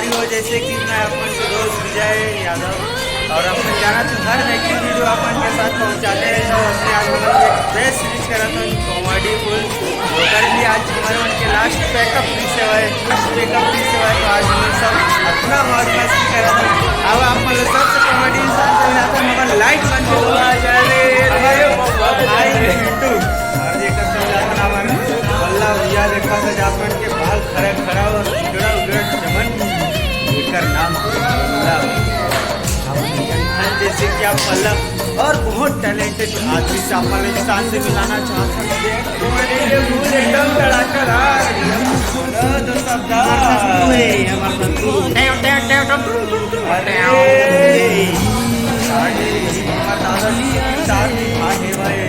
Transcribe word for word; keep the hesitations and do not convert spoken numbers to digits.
हो, जैसे कि मैं अपन के दोस्त विजय यादव, और अपन जाना तो हर नेगेटिव वीडियो अपन के साथ पहुंचाते हैं। तो अपने आज हम लोग एक बेस्ट सीरीज करा था, कॉमेडी फुल। ओकर भी आज हमारे मन के लास्ट पैकअप पीस है भाई, लास्ट पैकअप पीस है भाई। तो आज हम लोग सब अपना मौज मस्ती करा था। अब आप मन लोग सबसे कॉमेडी इंसान से मिलाता हूँ, मगर लाइट बंद कर दो। अरे भाई, बिट्टू, और ये कर चल जाता ना हमारे बल्ला भैया देखा था जापान के बाल खड़ा खड़ा और उजड़ा उजड़ा चमन एकर नाम से बल्ला। जैसे कि आप बल्ला और बहुत टैलेंटेड आदमी से अपन इंसान से मिलाना चाहते हैं। तुम्हारे लिए फूल एकदम कड़ाकेदार। दो, दो शब्द। अरे, साढ़े यही हमारा दादा जी, दादा जी भाई है भाई।